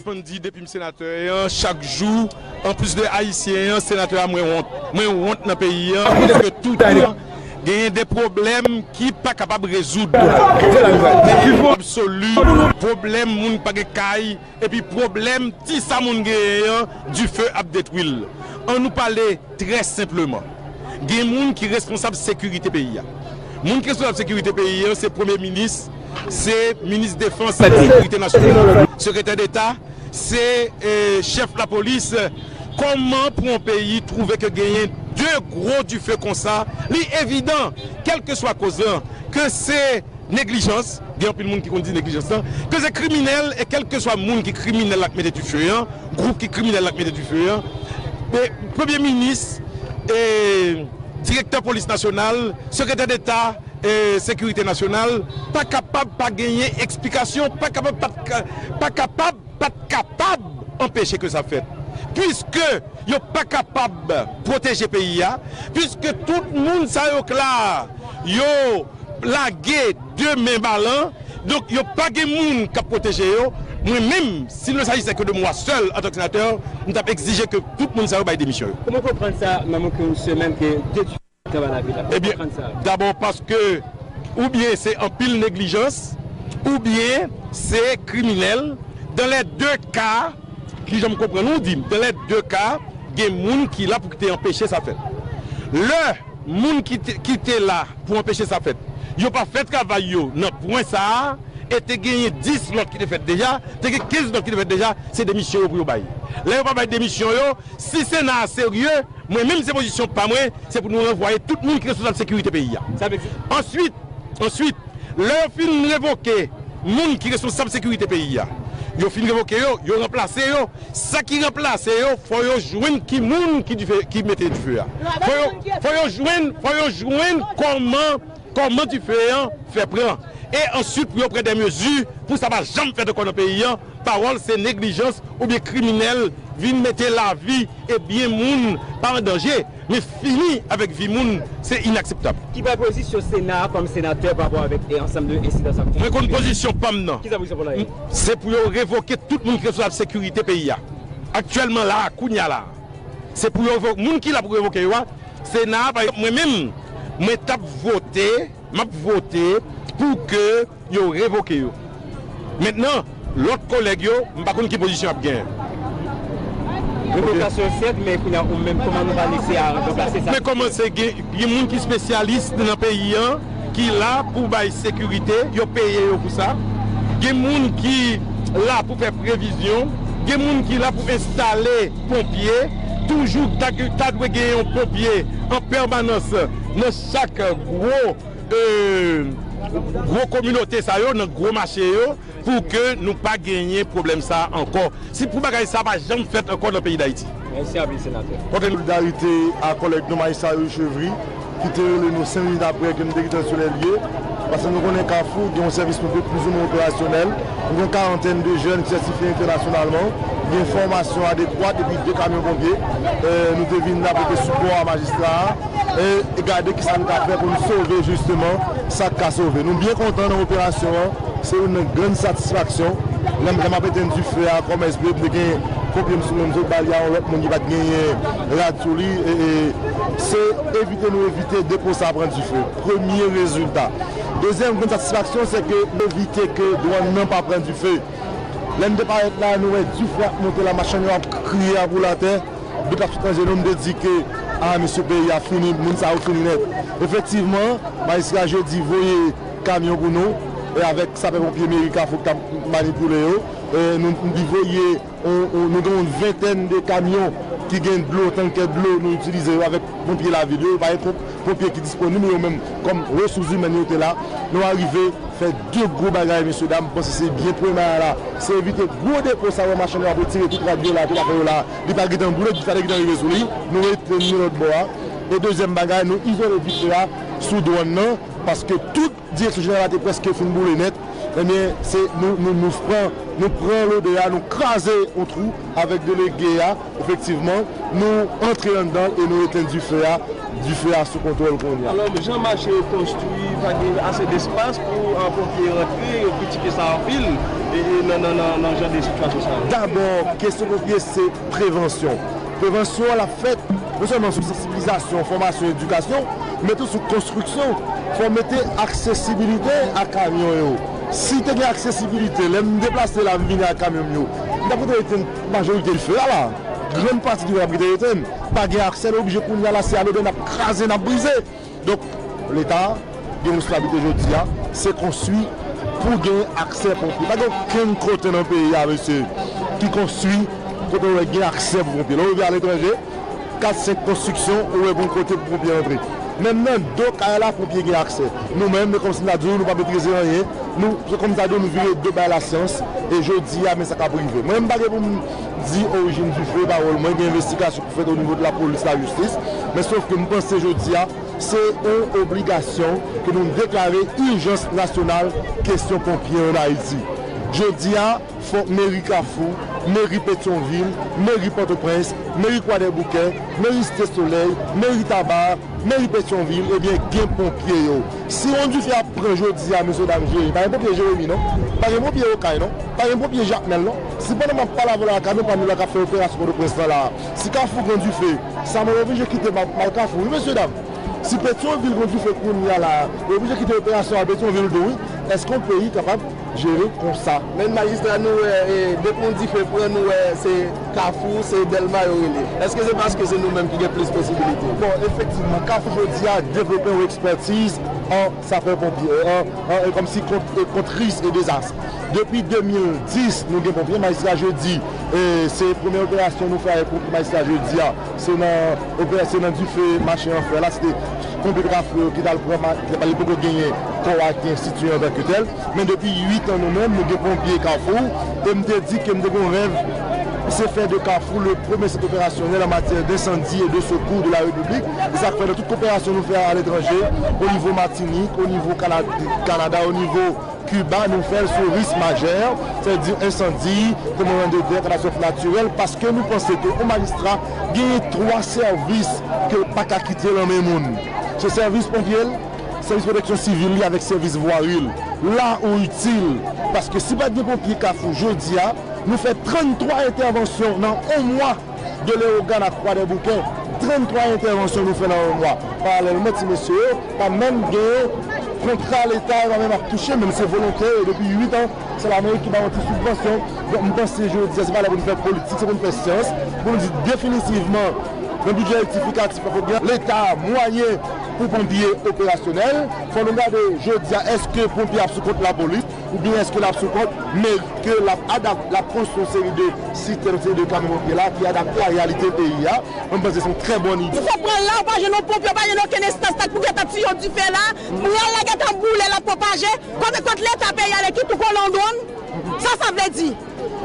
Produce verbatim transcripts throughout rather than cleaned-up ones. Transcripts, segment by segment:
Konn di depi m senatè an, chak jou, anplis de ayisyen an, senatè a mwen wont. Mwen wont nan peyi an, paske toutan genyen de pwoblèm ki pa kapab rezoud. Absoli, pwoblèm moun pa gen kay, epi pwoblèm ti sa moun genyen an, dife ap detwi l. An nou pale trè senpleman. Gen moun ki responsab sekirite peyi a. Moun ki responsab sekirite peyi a, se premye minis, se minis defans e sekirite nasyonal, sekretè deta, se, eh, chèf lapolis. Kòman pou yon peyi twouve ke genyen de gwo dife konsa? Li evidan, kèlkeswa koz lan, ke se neglijans, gen anpil moun ki konn di neglijans lan, ke se kriminèl, e kèlkeswa moun ki kriminèl la k mete dife an, gwoup ki kriminèl la k mete dife an, e premye minis, e direktè polis nasyonal, sekretè deta, e sekirite nasyonal, pa kapab pa genyen eksplikasyon, pa kapab pa, pa kapab pa t kapab anpeche ke sa fèt. Piske yo pa kapab pwoteje peyi a, piske tout moun sa yo k la, yo lage de men balan, donk yo pa gen moun k ap pwoteje yo. Mwen menm, s'il ne s'agissait que de moi seul en tant que sénateur, m t ap egzije ke tout moun sa yo bay demisyon yo. Kòman w konprann sa nan mwen ke yon semèn ke de Ebyen, dabò paske oubyen se anpil neglijans, oubyen se kriminèl. Dan lè de ka, ki jan m konprann ou di m, dan lè de ka, gen moun ki la pou ki te anpeche sa fèt. Lè moun ki te, ki te la pou anpeche sa fèt, yo pa fè travay yo nan pwen sa a, e te genyen dis lòt ki te fèt deja, te gen kenz lòt ki te fèt deja, se demisyon yo pou yo bay. Lè yo pa bay demisyon yo, si Sena a serye, mwen menm se pozisyon pa mwen, se pou nou ranvwaye tout moun ki responsab sekirite peyi a. Sa vle di? Answit, answit, lè yo fin revoke moun ki responsab sekirite peyi a, yo fin revoke yo, yo ranplase yo, sa ki ranplase yo, fò yo jwenn ki moun ki dife, ki mete dife a. Fò yo, fò yo jwenn, fò yo jwenn kòman, kòman dife an fè pran. E answit pou yo pran de mezi pou sa pa janm fèt ankò nan peyi an. Pawòl se neglijans oubyen kriminèl vin mete lavi e byen moun pa an danje, men fini avèk vi moun, se inakseptab. Ki pa pozisyon Sena a kòm senatè pa rapò avèk, e, ansanm de ensidan sa? Mwen konn pozisyon pa m nan. Ki sa pozisyon pa w la ye? Se pou yo revoke tout moun ki responsab sekirite peyi a. Aktyèlman la, kounye a la. Se pou yo revo-, moun ki la pou revoke yo a, Sena a, pa egzanp, mwen menm, mwen t ap vote, m ap vote pou ke yo revoke yo. Mentnan, lòt kolèg yo, m pa konn ki pozisyon y ap genyen. Revokasyon sèt, men kounye a ou menm, kòman nou va lese a ranplase sa? Men kòmanse gen, gen moun ki espesyalis nan peyi an, ki la pou bay sekirite, yo peye yo pou sa. Gen moun ki la pou fè previzyon, gen moun ki la pou enstale ponpye. Toujou ta, ta dwe gen yon ponpye an pèmanans nan chak gwo, e, gwo kominote sa yo, nan gwo mache yo, pou ke nou pa genyen pwoblèm sa a ankò. Si pou bagay sa a pa janm fèt ankò nan peyi Dayiti. Mèsi anpil, senatè. Solidarite a kòlèg nou, majistra Youri Chevry, ki te rele nou senk minit apre ke nou te gentan sou lè lye, paske nou konnen Kafou gen yon sèvis ponpye plizoumwen operasyonèl. Nou gen yon karantèn de jèn ki sètifye entènasyonalman, gen fòmasyon adekwat epi de kamyon ponpye. E, nou te vin la pote sipò a majistra a e, e gade kisa nou ka fè pou nou sove jisteman sa k ka sove. Nou byen kontan nan operasyon an, se youn nan grann satisfaksyon. Lè m, lè m ap etenn dife a kòm S B, m te gen ponpye m sou mwen, m sot ba li a yon lòt moun ki pa t genyen rad sou li. E, e, se evite nou evite depo sa pran dife. Premye rezilta. Dezyèm grann satisfaksyon, se ke nou evite ke dwàn nan pa pran dife. Lè n te parèt la, nou wè dife ap monte la, machann yo ap kriye, ap woule atè. Dout ap sot nan je nou, m te di ke, a, mesye, peyi a fini, moun sa yo fini nèt. Efektivman, majistra Jeudy voye kamyon pou nou, e avèk sapè ponpye meri Kafou ki t ap manipile yo, e nou, li voye, on, on, nou gen yon ventèn de kamyon ki gen dlo, tankè dlo, nou itilize yo avèk ponpye lavil yo, yo pa gen ponp, ponpye ki disponib, yo menm kòm resous imèn yo te la. Nou arive fè de gwo bagay, mesye dam, m panse se byen premye a la. Se evite gwo depo sa yo, machann yo ap retire tout rad yo la, tout afè yo la. Li pa gentan boule, dife a te gentan rive sou li. Nou rete nou lòt bò a. E dezyèm bagay, nou izole dife a sou dwàn nan, paske tout direksyon jeneral la te prèske fin boule nèt. Ebyen, se nou, nou, nou pran, nou pran lodè a, nou kraze yon twou avèk delege a. Efektivman, nou antre anndan l e nou etenn dife a. Dife a sou kontwòl kounye a. Alò, jan mache yo konstwi, pa gen ase despas pou, eh, ponpye rantre, yo kritike sa anpil, e, e nan, nan, nan, nan jan de sitiyasyon sa yo. Dabò, kesyon ponpye, se prevansyon. Prevansyon an, l ap fèt non sèlman sou sansibilizasyon, fòmasyon, edikasyon, men tou sou konstriksyon. Fò mete aksesibilite a kamyon yo. Si te gen aksesibilite, lè m deplase la, m vini ak kamyon m yo, m t ap rete etenn majorite dife a la. Grann pati dife a t ap rete etenn. Pa gen aksè, nou oblije kounye a la, se ale dèyè n ap kraze, n ap brize. Donk, Leta gen responsablite jodi a, se konstwi pou gen aksè ponpye. Pa gen okenn kote nan peyi a, mesye, ki konstwi kote w wè gen aksè pou ponpye. Lè w rive aletranje, kat, senk konstriksyon, ou wè gon kote pou ponpye rantre. Menm nan do kay la, ponpye gen aksè. Nou menm, men kòmsi m ta di w, nou pa metrize anyen. Nou, se kòm m ta di w, nou vire do bay lasyans. E jodi a, men sa k ap rive. Mwen, m pa gen pou m di orijin dife, pawòl mwen, gen envestigasyon pou fèt o nivo de lapolis, lajistis. Men sof ke m panse jodi a, se yon obligasyon ke nou deklare ijans nasyonal kesyon ponpye ann Ayiti. Jodi a, fòk meri Kafou, meri Petyonvil, meri Pòtoprens, meri Kwadèboukè, meri Site Solèy, meri Taba, meri Petyonvil, ebyen, gen ponpye yo. Si yon dife ap pran jodi a, mesye dam, jere, pa gen ponpye Jeremi, non. Pa gen ponpye Okay, non. Pa gen ponpye Jakmèl, non. Si pandan m ap pale avè w la, kamyon pa nou la k ap fè operasyon Pòtoprens lan la, si Kafou gen dife, sa mwen oblije kite m al, m al Kafou, wi, mesye dam. Si Petyonvil gen dife kounye a la, yo oblije kite operasyon a Petyonvil tou, wi. Èske yon peyi kapab jere konsa? Men majistra, nou wè, e, depi yon dife pran, nou wè se Kafou, se Dèlma yo rele. Èske se paske se nou menm ki gen plis posibilite? Bon, efektivman, Kafou jodi a devlope yon ekspètiz an sapè ponpye, an, an, e, kòmsi kont, e, kont risk e dezas. Depi de mil dis, nou gen ponpye, majistra jodi, e, se premye operasyon nou fè avèk ponpye, majistra jodi a. Se nan opera-, se nan dife mache an fè la, se te ponpye Kafou yo ki t al pran ma-, ki pa, li poko genyen kò a ki enstitiye antanke tèl. Men depi uit an, nou menm, nou gen ponpye Kafou. E m te di ke m te gen yon rèv, se fè de Kafou le premier centre opérationnel en matière d'incendie et de secours de la République. E sa k fè nan tout operasyon nou fè aletranje, o nivo Matinik, o nivo Kana-, Kanada, o nivo Kiba, nou fè l sou risk majè, sètadi ensandi, tranblemanndetè, katastwòf natirèl, paske nou panse ke yon majistra genyen twa sèvis ke l pa ka kite lan men moun. Se sèvis ponpye l, sèvis pwoteksyon sivil li avèk sèvis vwari l. La ou itil, paske si pa t gen ponpye Kafou jodi a, nou fè tranntwa entèvansyon nan yon mwa. De Leyogàn ak Kwadèboukè, tranntwa entèvansyon nou fè nan yon mwa. Paralèlman, ti mesye yo pa menm gen kontra Leta, yo pa menm ap touche, menm se volontè yo depi uit an, se Lameri ki ba yo ti sibvansyon. Donk, m panse jodi a, se pa lè pou n fè politik, se pou n fè syans, pou n di definitivman, nan bidjè rektifikatif la, fòk gen Leta mwayen pou ponpye operasyonèl. Fò nou gade jodi a, èske ponpye ap sou kont lapolis? Oubyen èske l ap sou kont, men ke l ap adap-, l ap konstwi yon seri de sistèm, seri de kamyon ponpye la ki adapte a reyalite peyi a. Mwen panse se yon trè bòn ide. Ou fè pran la, ou pa jwenn yon ponpye, ou pa jwenn okenn enstans, tank pou gentan tiye yon dife la, pran la gentan boule, l ap pwopaje, kote, kot Leta peyi a, ale kite ou kole yon dwòn? Sa sa vle di?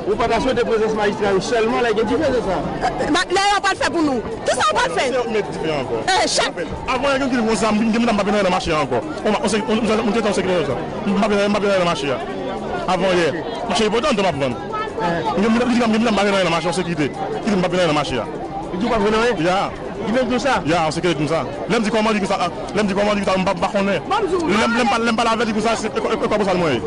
Ou pa ta swete prezans majistra yo sèlman lè gen dife, se sa? Eh, ma-, lè yo pral fè pou nou. Kisa yo pral fè? Se yo k met dife ankò. Eh, chak Avan yè, gen moun ki di konsa, m gen mitan m pa vin nan mache a ankò. On, on, on, on, on, on, on, on, m pa vin nan mache a. Avan yè. Mache a pote, m ap vann. M gen mitan, m gen mitan m pa vin nan mache, on sekirite. Ki di m pa vin nan mache a. Li di w pa vin nan? Ya. Li menm di w sa? Ya, on sekirite di m sa. Lè m di kòman li konsa, lè m di kòman li konsa, m pa, m pa konnen. Lè m, lè m pa, lè m pale avè li konsa, se, e, e, e, kòman sa l mwen ye?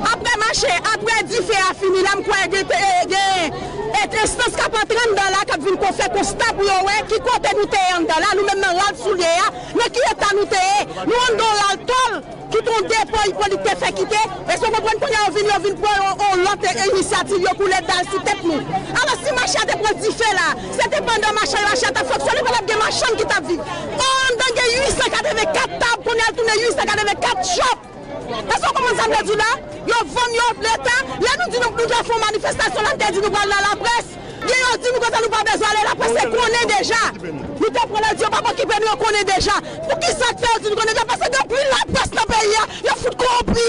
Apre mache, apre dife a fini, la m kwè gen, gen, e, enstans k ap antre anndan la, k ap vin kon fè konsta pou yo wè ki kote nou te ye anndan la, nou menm nan ral soulye a, nan ki eta nou te ye, nou anndan yon ral tòl, ki te yon depo Ipolit te fè kite, èske w konprann kounye a yo vin, yo vin pran yon, yon lòt, e, inisyativ, yo koule dal sou tèt nou. Alò, si mache a te pran dife la, se te pandan mache a, mache a t ap fonksyone, pa t ap gen machann ki t ap viv. Ò, anndan gen uit san katrevenkat tab, kounye a l tounen uit san katrevenkat chòp. Èske w konprann sa m vle di w la? Yo vann yo Leta. Lè nou di nou, nou te fè yon manifestasyon la, nou te di nou pral nan laprès. Gen yo di nou konsa nou pa bezwen ale laprès, se konnen deja. Nou te pran lè di yo p ap okipe nou, yo konnen deja. Poukisa k fè yo di nou konnen deja? Paske gen anpil laprès nan peyi a, yo fout kowonpi.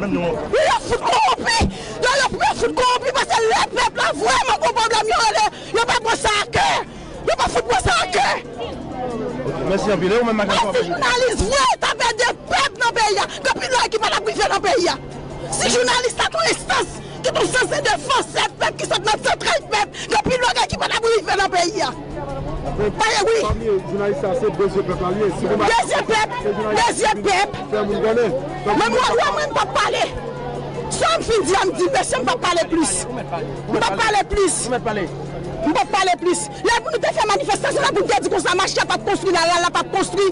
Wi, yo fout kowonpi. Yo, yo, yo fout kowonpi paske lè pèp la vrèman gon pwoblèm, yo rele, yo pa pran sa a kè. Yo pa fout pran sa a kè. Mèsi anpil. E ou menm, Madan Kòmandè? Si jounalis vre ta pè de pèp nan peyi a, gen anpil bagay ki pa t ap rive nan peyi a. Si jounalis ta t yon enstans Ki te sanse defanse pèp, ki sot nan zantray pèp, gen anpil bagay ki pa t ap rive nan peyi a. Paske wi. Pami jounalis sa, se de zye pèp la li ye. Se konba. De zye pèp, de zye pèp. Fè moun konnen. Men mwen, mwen, mwen, m p ap pale. Sa m fin di a, m di, mesye, m p ap pale plis. M p ap pale plis. M p ap pale plis. Lè pou nou te fè manifestasyon la, pou nou te di konsa, mache a p ap konstwi, lari a p ap konstwi.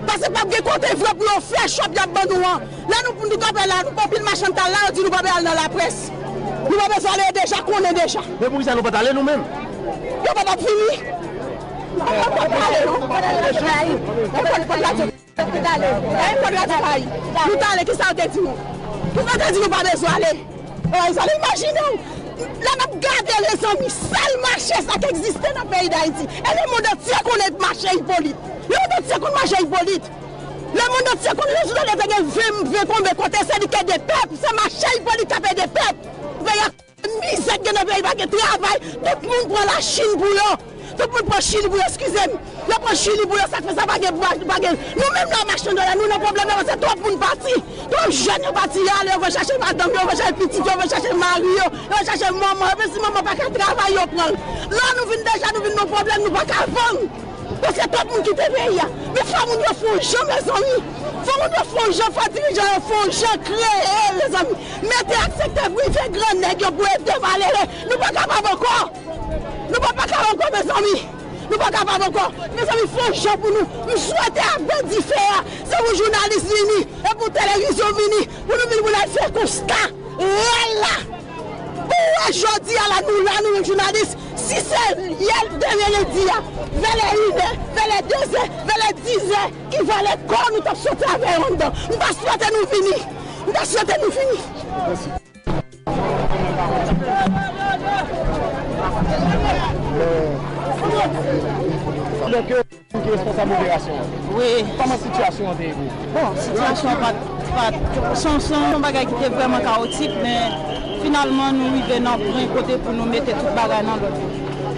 Paske p ap gen kote vre pou yo fè chòp y ap ban nou an. Lè nou, nou t ap la, nou gen anpil machann t al la, yo di nou pa bezwen al nan laprès. Nou pa bezwen ale, yo deja konnen deja. Men poukisa nou pa t ale nou menm? Yo pa t ap vini. Yo pa t ap ale, non. Yo pa t ap ale. Yo pa t ap ale. Nou t ale, kisa yo te di nou? Kisa yo te di nou pa bezwen ale? Yo pa bezwen ale. Imajine w, lè n ap gade, lezanmi, sèl mache sa k egziste nan peyi Dayiti. E lemonn antye konnen mache Ipolit. Lemonn antye konn mache Ipolit. Lemonn antye konn Reginald te gen ven, ven konbe kote, se li k ede pèp, se mache Ipolit k ap ede pèp. Peyi a mizè k gen nan peyi, pa gen travay, tout moun pran Lachin pou yo. Tout moun pran Chili pou yo, eskize m. Yo pran Chili pou yo, sa k fè sa pa gen, pa, pa gen. Nou menm la, machann dòlè, nou nan pwoblèm, se twòp moun pati. Twòp jèn yo pati, yo ale, yo vin chache madanm yo, yo vin chache pitit yo, yo vin chache mari yo, yo vin chache manman, epi si manman pa ka travay, yo pran l. Lè nou vin deja, nou vin nan pwoblèm, nou pa ka vann. Paske twòp moun kite peyi a. Men fò moun yo fè yon jan, mezanmi. Fò moun yo fè yon jan, fò dirijan yo fè yon jan, kreye, mezanmi. Mete ak sektè prive, gran nèg yo pou ede malere. Nou pa kapab ankò. Nou pa, pa kapab ankò, mezanmi. Nou pa kapab ankò. Mezanmi, fè yon jan pou nou. M swete avè dife a, se pou jounalis vini, e pou televizyon vini, pou nou vin pou n al fè konsta reyèl la. Pou w wè jodi a la, nou la, nou menm jounalis, si se yè demen lendi a, vè lè inè, vè lè dezè, vè lè dizè, ki valè kò nou t ap soti avè yo anndan. M ta swete nou vini. M ta swete nou vini. Donk, Ou ki responsab operasyon an? Wi. Kòman sitiyasyon an te ye pou ou? Bon, sitiyasyon an pa t, pa t, se yon, se yon bagay ki te vrèman kawotik, men finalman nou rive nan pwen kote pou nou mete tout bagay nan lòd.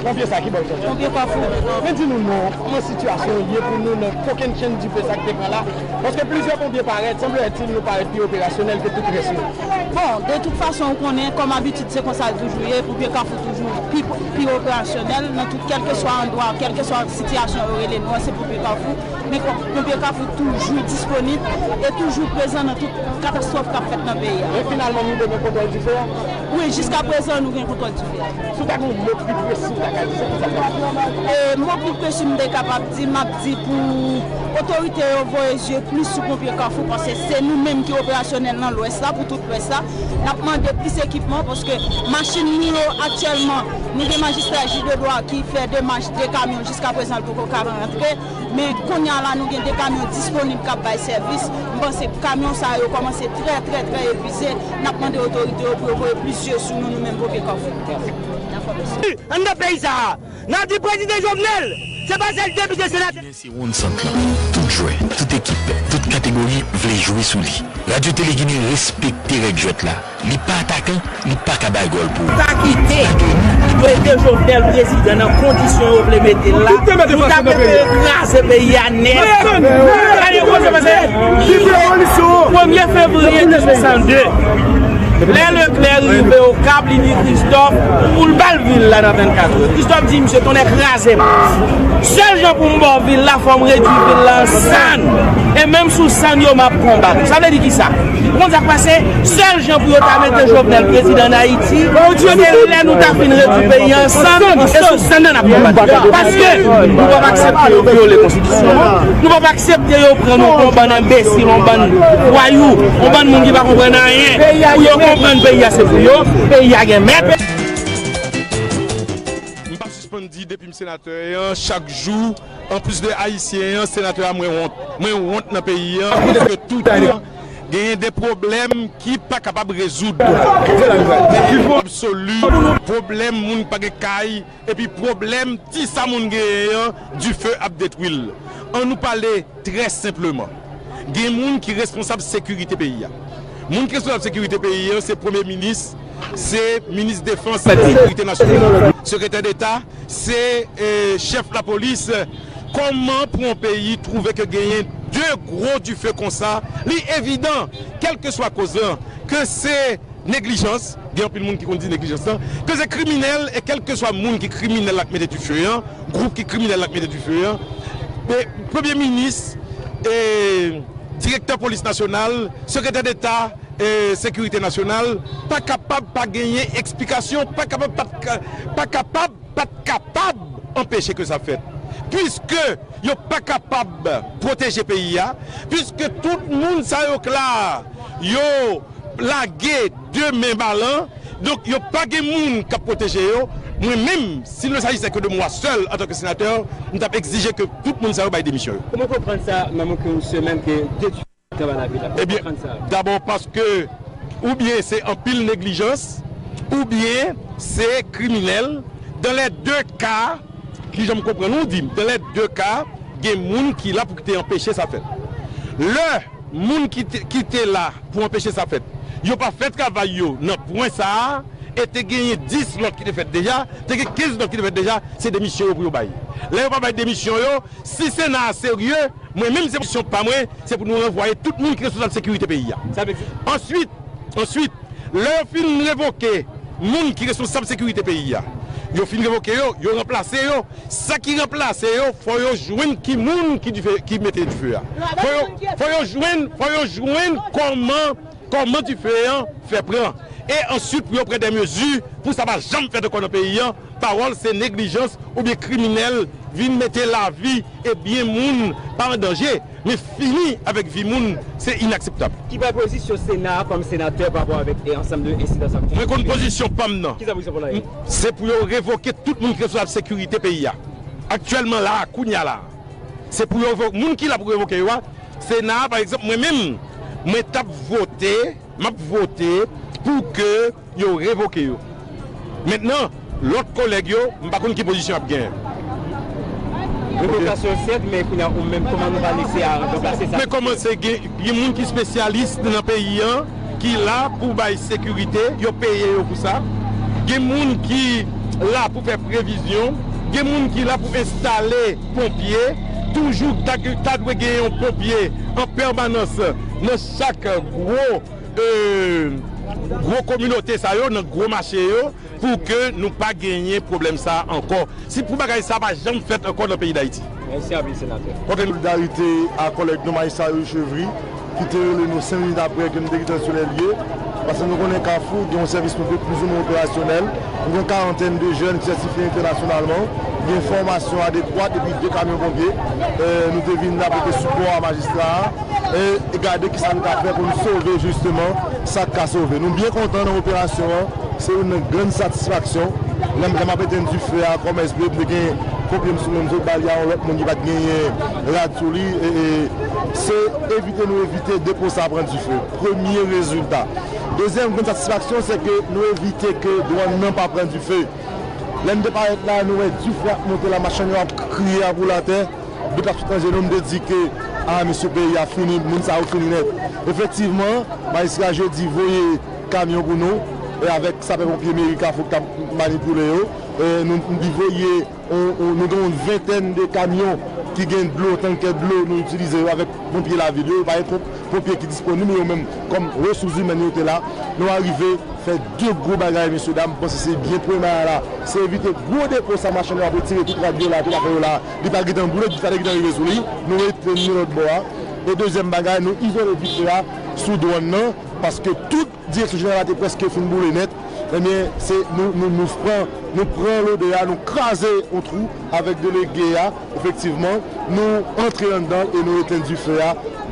Ponpye sa ki bò l soti? Ponpye Kafou. Men di nou non, kòman sitiyasyon an ye pou nou nan kokennchenn dife sa ki te pran la? Paske plizyè ponpye parèt, sanblètil nou parèt pi operasyonèl ke tout rès yo. Bon, de tout fason, ou konnen, kòm abitid, se konsa l toujou ye, ponpye Kafou toujou pi, pi operasyonèl nan tout, kèlkeswa andwa, kèlkeswa sitiyasyon yo rele nou an, se ponpye Kafou. Men kon-, ponpye Kafou toujou disponib e toujou prezan nan tout katastwòf k ap fèt nan peyi a. Men finalman, nou te gen kontwòl dife a? Wi, jiskaprezan, nou gen kontwòl dife a. Si w ta gen yon mo pi presi w ta ka di, se ki sa w ta di? E, mo pi presi m te kapab di, m ap di pou otorite yo voye zye plis sou ponpye Kafou, paske se nou menm ki operasyonèl nan Lwès la, pou tout Lwès la. N ap mande plis ekipman, paske machin nou yo aktyèlman, nou gen majistra Gilles Edouard ki fè demach de kamyon, jiskaprezan l poko ka rantre. Men kounye a la, nou gen de kamyon disponib k ap bay sèvis. M panse kamyon sa yo kòmanse trè, trè, trè epuize. N ap mande otorite yo pou yo voye plis zye sou nou, nou menm ponpye Kafou. Anndan peyi sa a, n ap di prezidan Jovenel, se pa sèl depite, senatè. Ginen se wonn sant lan. Tout jwè, tout ekip, tout kategori vle jwe sou li. Radyo Tele Ginen respekte règ jwèt la. Li pa atakan, li pa ka bay gòl pou ou. Ta kite, li prete Jovenel prezidan nan kondisyon yo vle mete l la. Nou ta prefere kraze peyi a nèt. Gade kote pase. Premye fevriye mil nèf san de, lè Leclerc rive Okap, li di Christophe pou l ba l vil la nan vennkat è. Christophe di misye, tonnè kraze m. Sèl jan pou m ba w vil la, fò m redui vil la an sann. E menm sou sann yo, m ap konbat ou. Sa vle di kisa? Ou konn sa k pase? Sèl jan pou yo ta mete Jovenel prezidan ann Ayiti, se lè nou ta fin redui peyi a an sann, e sou sann nan n ap konbat. Paske nou p ap aksepte yo vyole konstitisyon an. Nou p ap aksepte yo pran nou pou yon bann enbesil, yon bann vwayou, yon bann moun ki pa konprann anyen. Pou yo konprann peyi a se pou yo, peyi a gen mèt. M p ap sispann di depi m senatè an, chak jou, anplis de ayisyen an, senatè a mwen wont. Mwen wont nan peyi an, paske toutan genyen de pwoblèm ki pa kapab rezoud. Absoli, pwoblèm moun pa gen kay, epi pwoblèm ti sa moun genyen an, dife ap detwi l. An nou pale trè senpleman. Gen moun ki responsab sekirite peyi a. Moun ki responsab sekirite peyi a, se premye minis, se minis defans, sekirite nasyonal, sekretè deta, se, eh, chèf lapolis. Kòman pou yon peyi twouve ke genyen de gwo dife konsa? Li evidan, kèlkeswa koz lan, ke se Neglijans, gen anpil moun ki konn di neglijans lan, ke se kriminèl, e kèlkeswa moun ki kriminèl la k mete dife an, gwoup ki kriminèl la k mete dife an, e premye minis, e direktè polis nasyonal, sekretè deta, e sekirite nasyonal, pa kapab pa genyen eksplikasyon, pa kapab pa, pa kapab pa t kapab anpeche ke sa fèt. Piske yo pa kapab pwoteje peyi a, piske tout moun sa yo k la, yo lage de men balan, donk yo pa gen moun k ap pwoteje yo. Mwen menm, s'il ne s'agissait que de moi seul en tant que sénateur, m t ap egzije ke tout moun sa yo bay demisyon yo. Kòman w konprann sa, nan mwen ke yon semèn ke detwi Ebyen, dabò paske oubyen se anpil neglijans, oubyen se kriminèl. Dan lè de ka, ki jan m konprann ou di m, dan lè de ka, gen moun ki la pou ki te anpeche sa fèt. Lè moun ki te, ki te la pou anpeche sa fèt, yo pa fè travay yo nan pwen sa a, e te genyen dis lòt ki te fèt deja, te gen kenz lòt ki te fèt deja, se demisyon yo pou yo bay. Lè yo pa bay demisyon yo, si Sena a serye, mwen menm se pozisyon pa mwen, se pou nou ranvwaye tout moun ki responsab sekirite peyi a. Sa vle di? Answit, answit, lè yo fin revoke moun ki responsab sekirite peyi a, yo fin revoke yo, yo ranplase yo, sa ki ranplase yo, fò yo jwenn ki moun ki dife, ki mete dife a. Fò yo, fò yo jwenn, fò yo jwenn kòman, kòman dife an fè pran. E answit pou yo pran de mezi pou sa pa janm fèt ankò nan peyi an. Pawòl se neglijans oubyen kriminèl vin mete lavi e byen moun pa an danje, men fini avèk vi moun, se inakseptab. Ki pa pozisyon Sena a kòm senatè pa rapò avèk, e, ansanm de ensidan sa? Mwen konn pozisyon pa m nan. Ki sa pozisyon pa w la ye? Se pou yo revoke tout moun ki responsab sekirite peyi a. Aktyèlman la, kounye a la, se pou yo revo-, moun ki la pou revoke yo a, Sena a, pa egzanp, mwen menm, mwen t ap vote, m ap vote pou ke yo revoke yo. Mentnan, lòt kolèg yo, m pa konn ki pozisyon y ap genyen. Revokasyon sèt, men kounye a ou menm, kòman nou va lese a ranplase sa? Men kòmanse gen, gen moun ki espesyalis nan peyi an, ki la pou bay sekirite, yo peye yo pou sa. Gen moun ki la pou fè previzyon, gen moun ki la pou enstale ponpye. Toujou ta, ta dwe gen yon ponpye an pèmanans nan chak gwo, e, gwo kominote sa yo, nan gwo mache yo, pou ke nou pa genyen pwoblèm sa a ankò. Si pou bagay sa a pa janm fèt ankò nan peyi Dayiti. Mèsi anpil, senatè. Solidarite a kòlèg nou, majistra Youri Chevry, ki te rele nou senk minit apre ke nou te kite sou lè l ye, paske nou konnen Kafou gen yon sèvis nou plizoumwen operasyonèl. Nou gen yon karantèn de jèn ki sètifye entènasyonalman, gen fòmasyon adekwat epi de kamyon ponpye. E, nou te vin apòte sipò a majistra a e, e gade kisa nou ka fè pou nou sove jisteman sa k ka sove. Nou byen kontan nan operasyon an. Se youn nan grann satisfaksyon. Lè m, lè m ap etenn dife a, kòm S B, m te gen ponpye m sou mwen, m sot ba li a yon lòt moun ki pa t genyen rad sou li. E, e, se evite nou evite depo sa pran dife. Premye rezilta. Dezyèm grann satisfaksyon, se ke nou evite ke dwàn nan pa pran dife. Lè m te parèt la, nou wè dife ap monte la, machann yo ap kriye, ap woule atè. Dout ap sot nan je nou, m te di ke, a, mesye, peyi a fini, moun sa yo fini nèt. Efektivman, majistra jedi voye kamyon pou nou, e avèk sapè ponpye meri Kafou k ap manipile yo, e nou, li voye, on, on, nou gen yon ventèn de kamyon ki gen dlo, tankè dlo, nou itilize yo avèk ponpye lavil yo, yo pa gen ponp-, ponpye ki disponib, yo menm kòm resous imèn yo te la, nou arive fè de gwo bagay, mesye dam, m panse se byen premye a la, se evite gwo depo sa machann yo ap retire tout rad yo la, tout afè yo la, li pa gentan boule, dife a te gentan rive sou li, nou retrenn li lòt bò a. E dezyèm bagay, nou izole dife a sou dwàn nan, paske tout direksyon jeneral la te prèske fin boule nèt. Ebyen, se nou, nou, nou pran, nou pran lodè a, nou kraze yon twou avèk delege a, efektivman, nou antre anndan l e nou etenn dife a,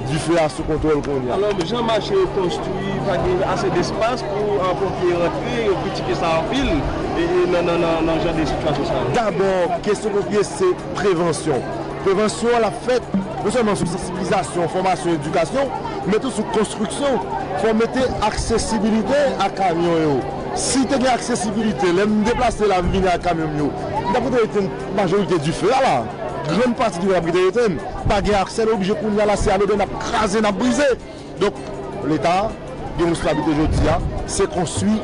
dife a sou kontwòl kounye a. Alò, jan mache yo konstwi, pa gen ase despas pou, a, ponpye rantre, yo kritike sa anpil, e, e nan, nan, nan, nan jan de sitiyasyon sa yo. Dabò, kesyon ponpye se prevansyon. Prevansyon an l ap fèt non sèlman sou sansibilizasyon, fòmasyon, edikasyon, men tou sou konstriksyon. Fò mete aksesibilite a kamyon yo. Si te gen aksesibilite, lè m deplase la, m vini ak kamyon m yo, m t ap rete etenn majorite dife a la. Grann pati dife a t ap rete etenn. Pa gen aksè, nou oblije kounye a la, se a lodè n ap kraze, n ap brize. Donk, Leta gen responsablite jodi a, se konstwi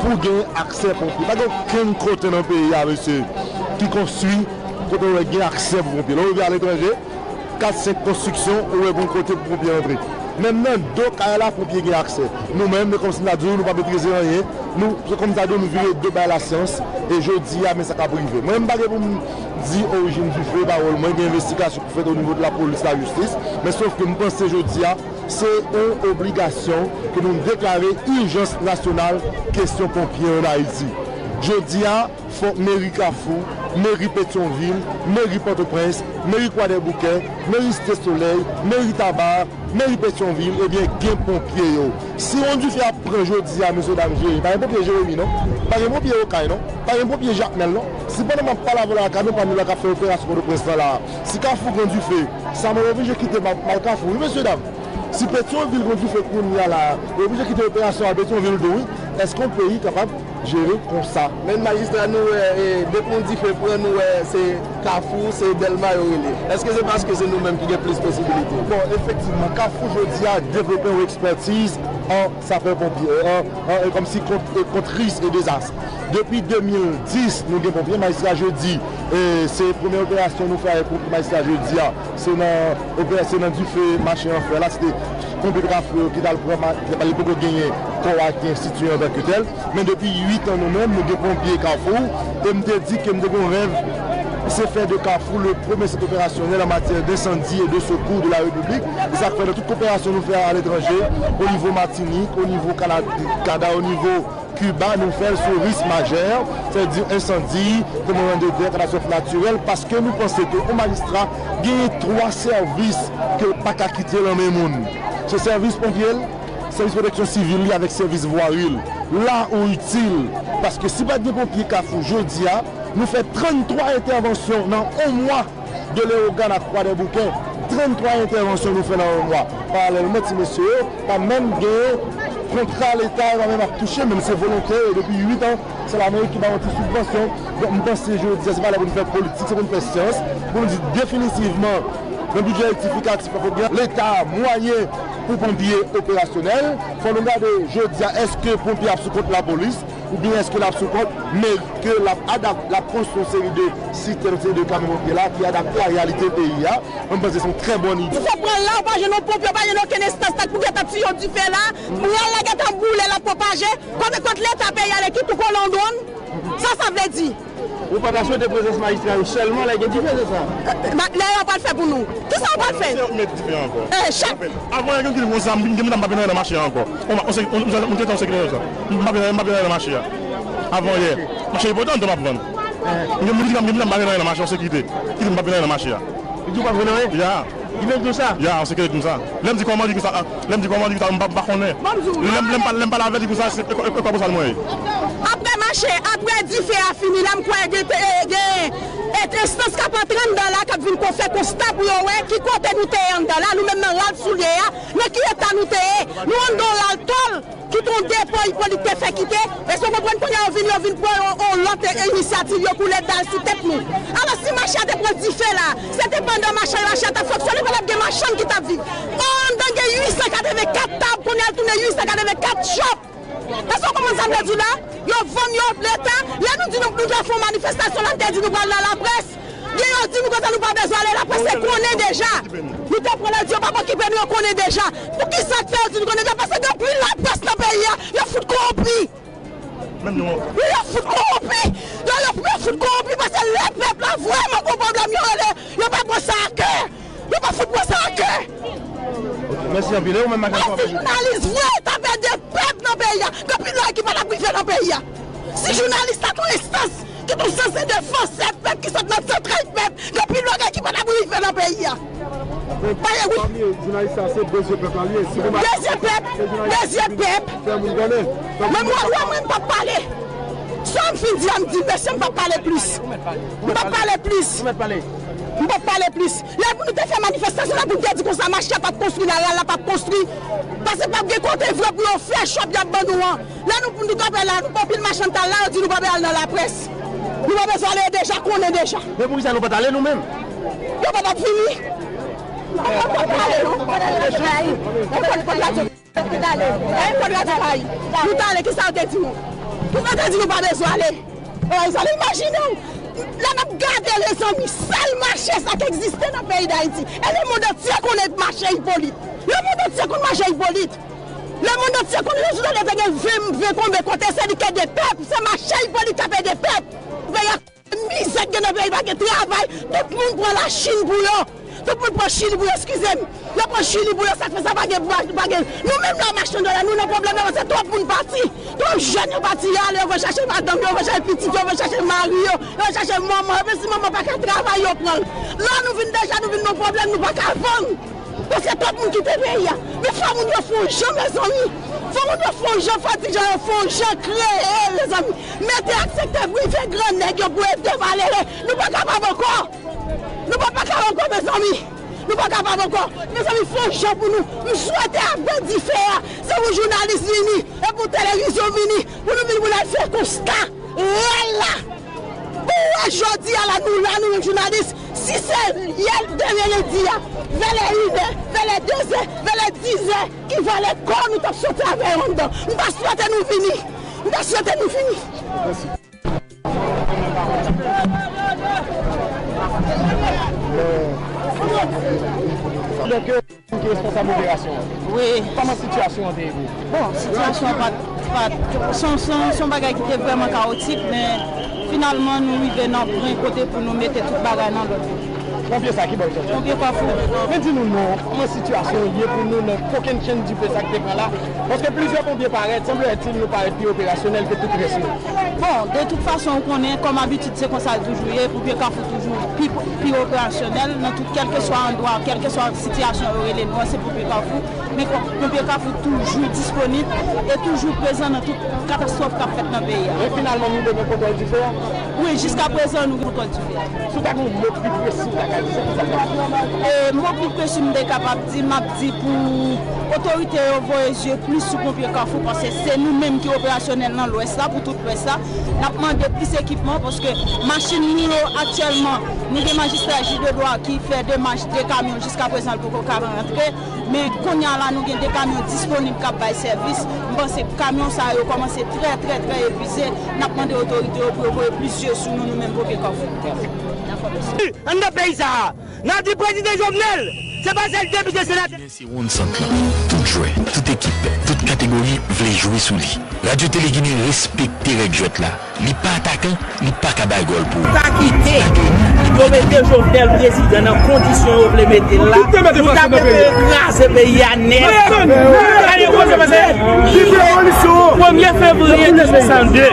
pou gen aksè ponpye. Pa gen okenn kote nan peyi a, mesye, ki konstwi kote w wè gen aksè pou ponpye. Lè w rive aletranje, kat, senk konstriksyon, ou wè gen kote pou ponpye antre. Menm nan do kay la, ponpye gen aksè. Nou menm, men kòmsi m ta di w, nou pa metrize anyen. Nou, se kòmsi m ta di w, nou vire do bay lasyans. E jodi a, men sa k ap rive. Mwen, m pa gen pou m di orijin dife, pawòl mwen, gen envestigasyon pou fèt o nivo de lapolis, lajistis. Men sof ke m panse jodi a, se yon obligasyon ke nou deklare ijans nasyonal kesyon ponpye ann Ayiti. Jodi a, fòk meri Kafou, meri Petyonvil, meri Pòtoprens, meri Kwadèboukè, meri Site Solèy, meri Taba, meri Petyonvil, ebyen, gen ponpye yo. Si yon dife ap pran jodi a, mesye dam, jere, pa gen ponpye Jeremi, non. Pa gen ponpye Okay, non. Pa gen ponpye Jakmèl, non. Si pandan m ap pale avè w la, kamyon pa nou la k ap fè operasyon Pòtoprens lan la, si Kafou gen dife, sa mwen oblije kite m al Kafou, wi, mesye dam. Si Petyonvil gen dife kounye a la, yo oblije kite operasyon a Petyonvil tou, wi. Èske yon peyi kapab jere konsa? Men majistra, nou wè, e, depi yon dife pran, nou wè se Kafou, se Dèlma yo rele. Èske se paske se nou menm ki gen plis posibilite? Bon, efektivman, Kafou jodi a devlope yon ekspètiz an sapè ponpye, an, an, e, kòmsi kont, e, kont risk e dezas. Depi de mil dis, nou gen ponpye, majistra Jeudy, e, se premye operasyon nou fè avèk majistra Jeudy a. Se nan operasyon nan dife mache an fè la, se te ponpye Kafou yo ki t al pran, ma- ki pa li poko genyen kò a ki enstitiye antanke tèl. Men depi uit an nou menm, nou gen ponpye Kafou, e m te di ke m te gen yon rèv, se fè de Kafou le premier centre opérationnel en matière d'incendie et de secours de la République. E sa k fè nan tout operasyon nou fè aletranje, o nivo Matinik, o nivo Kana- Kanada, o nivo Kiba, nou fè l sou risk majè, sètadi ensandi, tranblemanndetè, katastwòf natirèl, paske nou panse ke yon majistra genyen twa sèvis ke l pa ka kite nan men moun. Se sèvis ponpye l, sèvis pwoteksyon sivil li avèk sèvis vwari l. La ou itil, paske si pa t gen ponpye Kafou jodi a, nou fè tranntwa entèvansyon nan yon mwa. De Leyogàn ak Kwadèboukè, tranntwa entèvansyon nou fè nan yon mwa. Paralèlman, ti mesye yo pa menm gen kontra Leta, yo pa menm ap touche, menm se volontè yo depi uit an, se Lamerik ki ba yo ti sibvansyon. Donk, m panse jodi a, se pa lè pou n fè politik, se pou n fè syans, pou n di definitivman, nan bidjè rektifikatif la, fòk gen Leta mwayen pou ponpye operasyonèl. Fò nou gade jodi a, èske ponpye ap sou kont lapolis? Oubyen èske l ap sou kont, men ke l ap adap-, l ap konstwi yon seri de sitèn, yon seri de kamyon ponpye la ki adapte a reyalite peyi a? Mwen panse se yon trè bòn ide. Ou fè pran la, ou pa jwenn yon ponpye, ou pa jwenn okenn enstans k pou gentan tiye dife la. Pran la gentan boule, l ap pwopaje. Kote, kot Leta peyi a, l ekip ou kole yon dwòn? Sa sa vle di? Ou pa ta swete prezans majistra yo sèlman lè gen dife, se sa? Ba, lè yo pral fè pou nou. Kisa yo pral fè? Se yo k met dife ankò. Eh, chak Avan yè gen moun ki di konsa, m gen mitan m pa vin nan mache a ankò. On, on, on, on, on, on, on, on, m pa vin, m pa vin nan mache a. Avan yè. Mache enpòtan, m ap vann. M gen moun ki di m gen mitan m pa vin nan mache, an sekirite. Ki di m pa vin nan mache a. Li di w pa vin nan? Ya. Li menm di w sa? Ya, an sekirite di m sa. Lè m di kòman, li di sa, lè m di kòman, li di sa, m pa, m pa konnen. Lè m, lè m pale, lè m pale avè li konsa, se, e, e, e, konsa l mwen ye. Apre mache, apre dife a fini, la m kwè gen, gen, e, enstans k ap antre anndan la, k ap vin fè konsta pou yo wè ki kote nou te ye anndan la, nou menm nan ral soulye a, nan ki eta nou te ye, nou anndan ral tòl, ki te yon depo Ipolit te fè kite, èske w konprann kounye a yo vin, yo vin pran yon, yon lòt inisyativ, yo koule dal sou tèt nou. Alò, si mache a te pran dife la, se te pandan mache a, mache a t ap fonksyone, pa t ap gen machann ki t ap viv. Anndan gen uit san katrevenkat tab, kounye a l tounen uit san katrevenkat chòp. Èske w konprann sa m vle di w la? Yo vann yo Leta. Lè nou di nou, nou te fè yon manifestasyon la, nou te di nou pral nan laprès. Gen yo di nou konsa nou pa bezwen ale laprès, se konnen deja. Nou te pran lè di yo pa okipe nou, yo konnen deja. Poukisa k fè yo di nou konnen deja? Paske gen anpil laprès nan peyi a, yo fout kowonpi. Menm nou. Wi, yo fout kowonpi. Yo, yo, yo fout kowonpi paske lè pèp la vrèman gon pwoblèm, yo rele, yo pa pran sa a kè. Yo pa fout pran sa a kè. Mèsi anpil. E ou menm, Madan Fòmèl? Si jounalis vre ta fè de pèp nan peyi a, gen anpil bagay ki pa t ap rive nan peyi a. Si jounalis ta t yon enstans ki t yon sans de defans pèp ki sot nan zantray pèp, gen anpil bagay ki pa t ap rive nan peyi a. Pale, wi. Pami jounalis sa, se de zye pèp la li ye. Si nou pa De zye pèp, de zye pèp. Fè moun konnen. Men mwen, mwen, mwen, m p ap pale. Sa m fin di a, m di, mesye, m p ap pale plis. M p ap pale plis. M p ap pale plis. Lè pou nou te fè manifestasyon la, pou nou te di konsa, mache a p ap konstwi, laral la p ap konstwi. Paske p ap gen kote vre pou yo fè chòp y ap ban nou an. Lè nou, nou kanpe la, nou pran pil machann t al la, yo di nou pa bezwen al nan laprès. Nou pa bezwen ale, yo deja konnen deja. Men poukisa nou pa t ale nou menm? Yo pa t ap vini. Yo pa t ap ale, non. Yo pa t ap ale. Nou t ale, kisa yo te di nou? Kisa yo te di nou pa bezwen ale? Pa bezwen ale, imajine w. Lè n ap gade, lezanmi, sèl mache sa k egziste nan peyi Dayiti. E lemonn antye konnen mache Ipolit. Le monde entier konn mache Ipolit. Le monde entier konn le jounal te gen ven, ven konbe kote se li k ede pèp. Se mache Ipolit k ap ede pèp. Peyi a mizè k gen nan peyi, pa gen travay. Tout moun pran Lachin pou yo. Tout moun pran Chili pou yo, eskize m. Yo pran Chili pou yo, sa k fè sa pa gen, pa, pa gen. Nou menm la, machann dòla, nou nan pwoblèm nan, paske twòp moun pati. Twòp jèn yo pati, yo ale, yo va chache madanm yo, yo va chache pitit yo, yo va chache mari yo, yo va chache manman yo, menm si manman pa ka travay, yo pran l. Lò nou vin deja, nou vin nan pwoblèm, nou pa ka vann. Paske twòp moun kite peyi a. Men fò moun yo fè yon jan, mezanmi. Fò moun yo fè yon jan, fò dirijan yo fè yon jan, kreye, mezanmi. Mete ak sektè prive, gran nèg yo pou ede malere. Nou pa kapab ankò. Nou pa, pa kapab ankò, mezanmi. Nou pa kapab ankò. Mezanmi, fè yon jan pou nou. M swete apre dife a, se pou jounalis vini, e pou televizyon vini, pou nou vin pou n al fè konsta reyèl la. Pou wè jodi a la, nou la, nou menm jounalis, si se yè demen lendi a, vè lè inè, vè lè dezè, vè lè dizè, ki valè kò nou t ap soti avè yo anndan. M ta swete nou vini. M ta swete nou vini. Donk, euh, ou ki responsab operasyon an? Wi. Kòman sitiyasyon an te ye pou ou? Bon, sitiyasyon an pa t, pa t, se yon, se yon, se yon bagay ki te vrèman kawotik, men finalman, nou rive nan pwen kote pou nou mete tout bagay nan lòd. Ponpye sa ki bò l soti? Ponpye Kafou. Men di nou non, kòman sitiyasyon an ye pou nou nan kokenn chenn dife sa k te pran la? Paske plizyè ponpye parèt, sanble ètil nou parèt pi operasyonèl ke tout rès yo. Bon, de tout fason, ou konnen, kòm abitid, se konsa l toujou ye, ponpye Kafou toujou pi, pi operasyonèl nan tout, kèlkeswa andwa, kèlkeswa sitiyasyon yo rele nou an, se ponpye Kafou. Men kon-, ponpye Kafou toujou disponib e toujou prezan nan tout katastwòf k ap fèt nan peyi a. Men finalman, nou te gen kontwòl dife a? Wi, jiskaprezan, nou gen kontwòl dife a. Si w ta gen yon mo pi presi, w ta ka di, se ki sa w ta di? E, mo pi presi m te kapab di, m ap di pou otorite yo voye zye plis sou ponpye Kafou, paske se nou menm ki operasyonèl nan Lwès la, pou tout Lwès la. N ap mande plis ekipman, paske machin nou yo aktyèlman, nou gen majistra Gilles Edouard ki fè demach de kamyon, jiskaprezan, l poko ka rantre. Men kounye a la, nou gen de kamyon disponib k ap bay sèvis. M panse kamyon sa yo kòmanse trè, trè, trè epuize. N ap mande otorite yo pou yo voye plis zye sou nou, nou menm ponpye Kafou. Dakò, mèsi. Anndan peyi sa a, n ap di prezidan Jovenel, se pa sèl depite, senatè. Se wonn sant lan. Tout jwè, tout ekip, tout kategori vle jwe sou li. Radyo Tele Ginen respekte règ jwèt la. Li pa atakan, li pa ka bay gòl pou ou. Pa kite yo mete Jovenel prezidan nan kondisyon yo vle mete l la. Nou t ap kraze peyi a nèt. Gade kòman sa pase. Premye fevriye mil uit san de,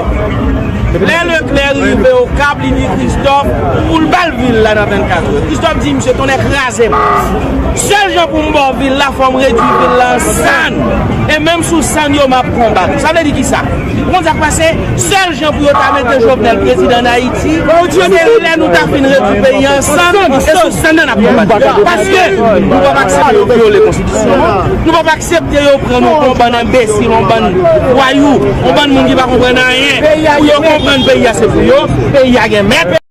lè Leklè rive Okap, li di Kristòf pou l ba l vil la nan vennkat è. Kristòf di, "Misye, tonnè kraze m. Sèl jan pou m ba w vil la, fò m redui vil la an sann. E menm sou sann yo, m ap konbat ou." Sa vle di kisa? Ou konn sa k pase? Sèl jan pou yo ta mete Jovenel prezidan ann Ayiti, se lè nou ta fin redui peyi a an sann, e sou sann nan n ap konbat. Paske nou p ap aksepte yo vyole konstitisyon an. Nou p ap aksepte yo pran nou pou yon bann enbesil, yon bann vwayou, yon bann moun ki pa konprann anyen. Pou yo konprann peyi a se pou yo, peyi a gen mèt.